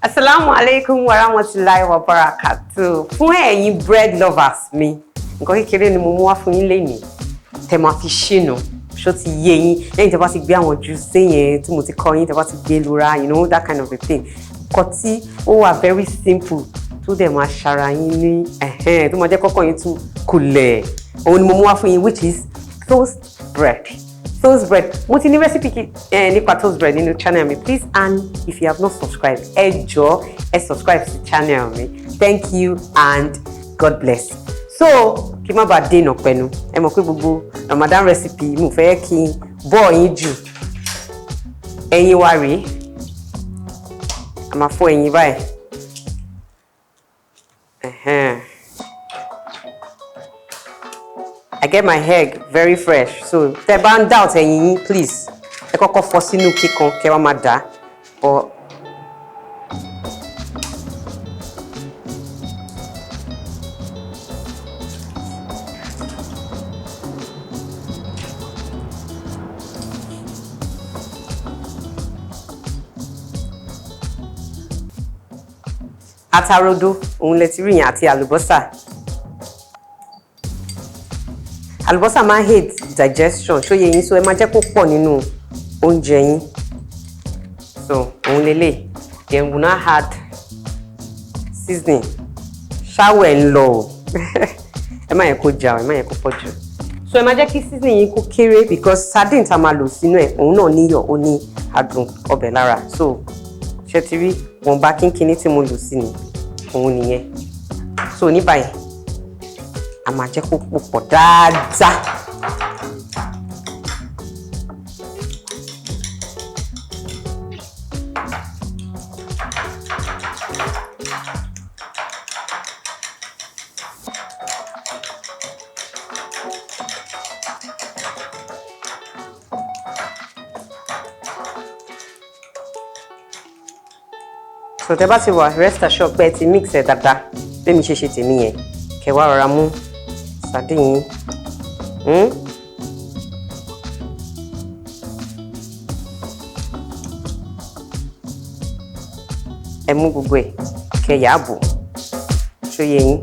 Asalaamu alaikum wa rahmatulahi wa barakatuh. Fún ẹ̀yin bread lovers mi, nǹkan kékeré ni mo mú wá fún yín lénìí tẹ́ máa fi ṣìnà. Ṣó ti yé yín? Lẹ́yìn tẹ́ bá ti gbé àwọn juice yẹn tí mo ti kọ́ yín, tẹ́ bá ti gbé lura, you know that kind of a thing, nǹkan tí ó wà very simple tó dẹ̀ máa ṣara yín ní ẹ̀hẹ́n, tó máa jẹ́ kọ́kọ́ yín tún kulẹ̀, òun ni mo mú wá fún yín, which is toast bread. Toast bread, mo ti ní recipe nípa toast bread nínú channel mi. Please, and if you have not subscribed, ẹ jọ̀ọ́, ẹ subscribe sí channel mi. Thank you and God bless. So kí má bàa dènà pẹ̀lú, ẹ mọ̀ pé gbogbo Ramadan recipe, mo fẹ́ kí n bọ́ yín jù. Ẹyin wa rèé, a máa fọ́ ẹyin báyìí. Ẹ̀hẹ́n. I get my egg very fresh, so tẹ́ bá ń doubt ẹyin yín, please, ẹ kọ́kọ́ fọ́ sínú kíkan kẹ́ wá máa dà á. But atarodo òun lẹ ti rí yẹn, àti àlùbọ́sà. Àlùbọ́sà máa ń aid digestion, ṣó yé yín? So ẹ máa jẹ́ kó pọ̀ nínú oúnjẹ yín. So òun lélẹ̀. Then we now add seasoning. Ṣáwẹ̀ ń lọ o, ẹ má yẹ kó jà, ẹ má yẹ kó pọ̀ jù. So ẹ máa jẹ́ kí seasoning yín kó kéré, because sardine tá a máa lò sínú ẹ̀, òun náà níyọ̀, ó ní adùn ọbẹ̀ lára. So ṣe ti rí wọ̀nba kínkínní tí mo lò sí ni, òun nìyẹn. So ní báyìí, a máa jẹ́ kó pò pọ̀ dáadáa. So tẹ́ bá ti wà rest assured pé ẹ ti mix ẹ dáadáa, bẹ́ẹ̀ mi ṣe ṣe tèmi yẹn, kẹ́ wá rọra mú sardine yín. Ẹ mú gbogbo ẹ̀, kẹ́ yà á bò. Ṣó yé yín?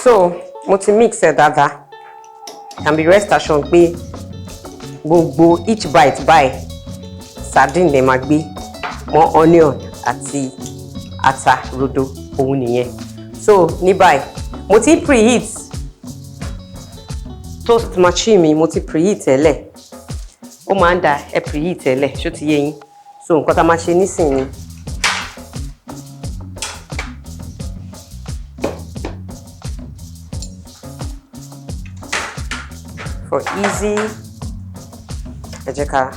So mo ti mix ẹ dáadáa. Can be rest assured pé gbogbo each bite báyìí, sardine lè máa gbé mọ́ onion àti ata rodo, òun nìyẹn. So ní báyìí, mo ti preheat toast machine mi, mo ti preheat ẹ lẹ̀. Ó máa ń da ẹ preheat ẹ lẹ̀. Ṣó ti yé yín? So nǹkan tá a máa ṣe nísìnyí, for easy, ẹ jẹ́ ká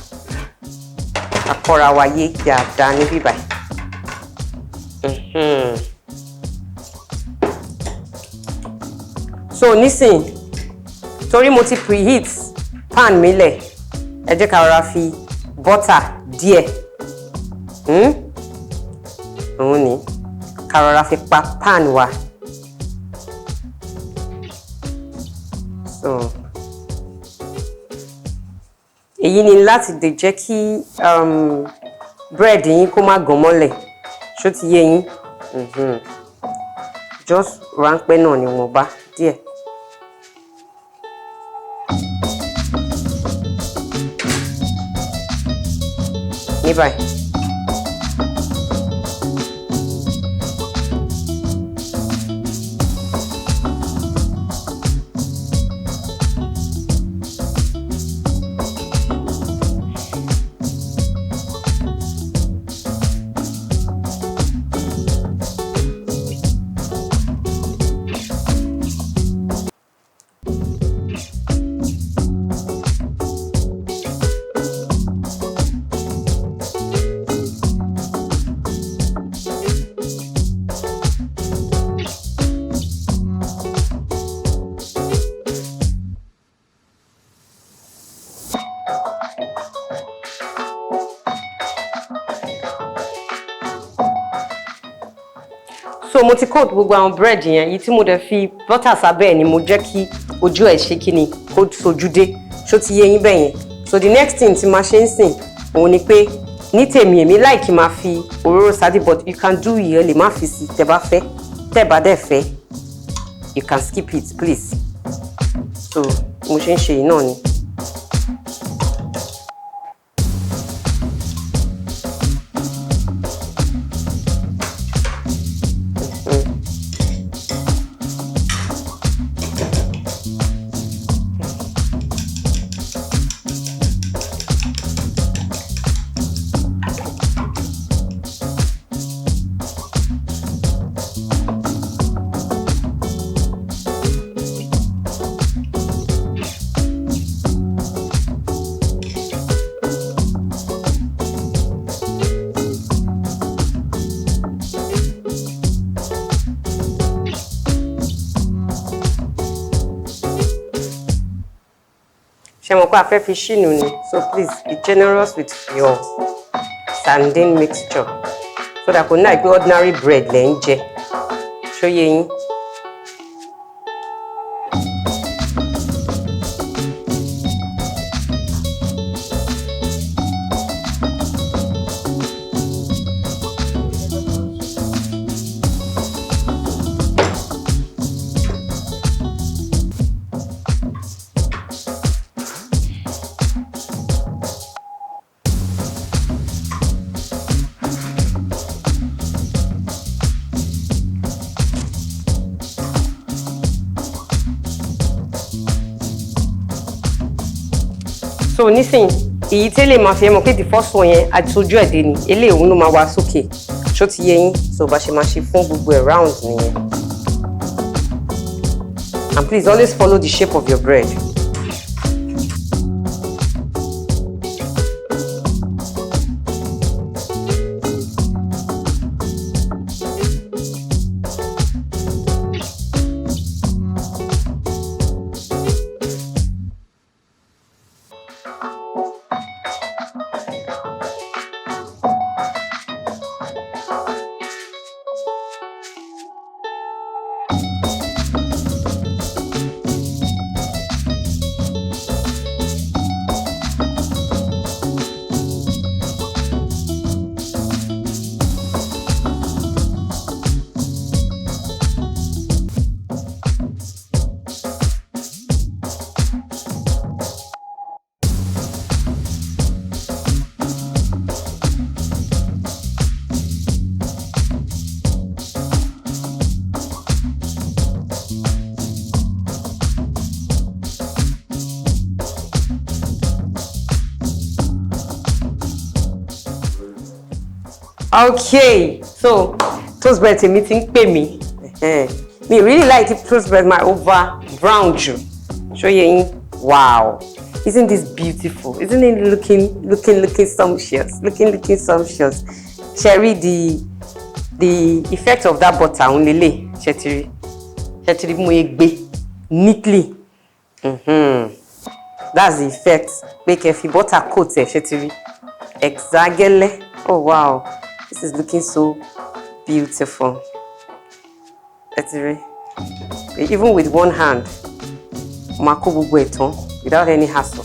kọ́ra wa yé dáadáa níbí báyìí. So nísìn, torí mo ti preheat pan mi lẹ̀, ẹ jẹ́ ká rọra fi butter díẹ̀. Òun ni ká rọra fi pa pan wa. So èyí ni láti lè jẹ́ kí bread yín kó má gan mọ́lẹ̀. Ṣó ti yé yín? Just ráńpẹ́ náà ni, wọ́n bá díẹ̀. Ní báyìí, Mo ti coat gbogbo àwọn bread yẹn. Èyí tí mo dẹ̀ fi butter sábẹ́ ẹ̀ ni mo jẹ́ kí ojú ẹ̀ ṣe kí ni, kó sojú dé. Ṣó ti yé yín bẹ́ẹ̀ yẹn? So the next thing tí máa ṣe ń sìn òun ni pé ní tèmi, èmi like máa fi òróró sardine, but you can do ìyẹn, lè má fi sí tẹ́ bá fẹ́. Tẹ́ bá dẹ̀ fẹ́, you can skip it, please. So mo ṣe ń ṣe yìí náà ni. Ṣe mọ̀ pé a fẹ́ fi ṣínu ni? So please be generous with your sardine mixture so that kò ní àìpé ordinary bread lẹ́ ń jẹ. Ṣó yé yín? So nísìnyí, èyí tí lè máa fi ẹ mọ̀ pé the first one yẹn àti ojú ẹ̀ dé ni, eléyìí òun ló máa wá sókè. Ṣó ti yé yín? So bá ṣe máa ṣe fún gbogbo ẹ̀ round nìyẹn. And please always follow the shape of your bread. Okay, so toast bread tèmi ti ń pè mí. Mi really like toast bread my over brown jù. Ṣó yé yín? Wow, isn't this beautiful? Isn't it looking sumptuous? Looking sumptuous. Ṣe rí the effect of that butter òun lélẹ̀? Ṣe ti rí? Ṣe ti rí bí mo yẹ gbé neatly? That's the effect pé kẹ́ fi butter coat ẹ̀. Ṣe ti rí exactly? Oh wow, this is looking so beautiful. Ẹ ti rí, even with one hand, máa kó gbogbo ẹ̀ tán without any hassle.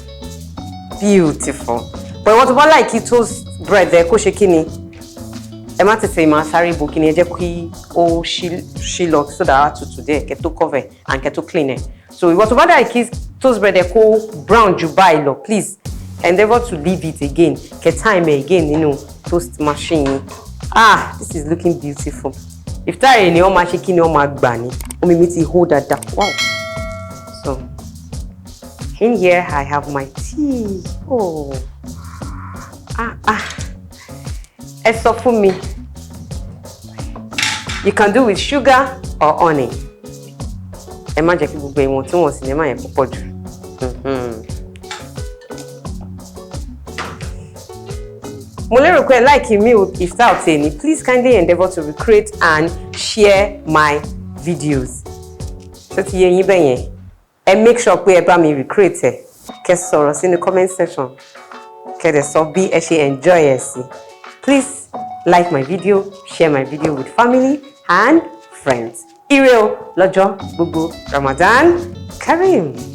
Beautiful. But ìwọ́n tó bá like toast bread ẹ kó ṣe kí ni, ẹ má tètè máa sáré bo kí ni, ẹ jẹ́ kí ó ṣí lọ so that á tutù díẹ̀ kẹ́ tó cover and kẹ́ tó clean ẹ̀. So ìwọ́n tó bá like toast bread ẹ kó brown jù báyìí lọ, please endeavour to leave it again, kẹ́ time ẹ again nínú toast machine yín. Ah, this is looking beautiful. Iftar ni wọ́n máa ṣe kí ni, wọ́n máa gbà ní. Omi mi ti hó dáadáa. Wow. So in here I have my tea. Oh ah ah, ẹ sọ fún mi, you can do with sugar or honey. Ẹ má jẹ́ kí gbogbo ìwọ̀n tí wọ́n sì ní ẹ má yẹn púpọ̀ jù. Mo lérò pé ẹ like mi iftar tèmi. Please kindly endeavour to recreate and share my videos. Ṣó ti yé yín bẹ́yẹn? Ẹ make sure pé ẹ bá mi recreate ẹ, kẹ́ sọ̀rọ̀ sínú comment section, kẹ́ dẹ̀ sọ bí ẹ ṣe enjoy ẹ sí. Please like my video, share my video with family and friends. Ire o lọ́jọ́ gbogbo. Ramadan Kareem.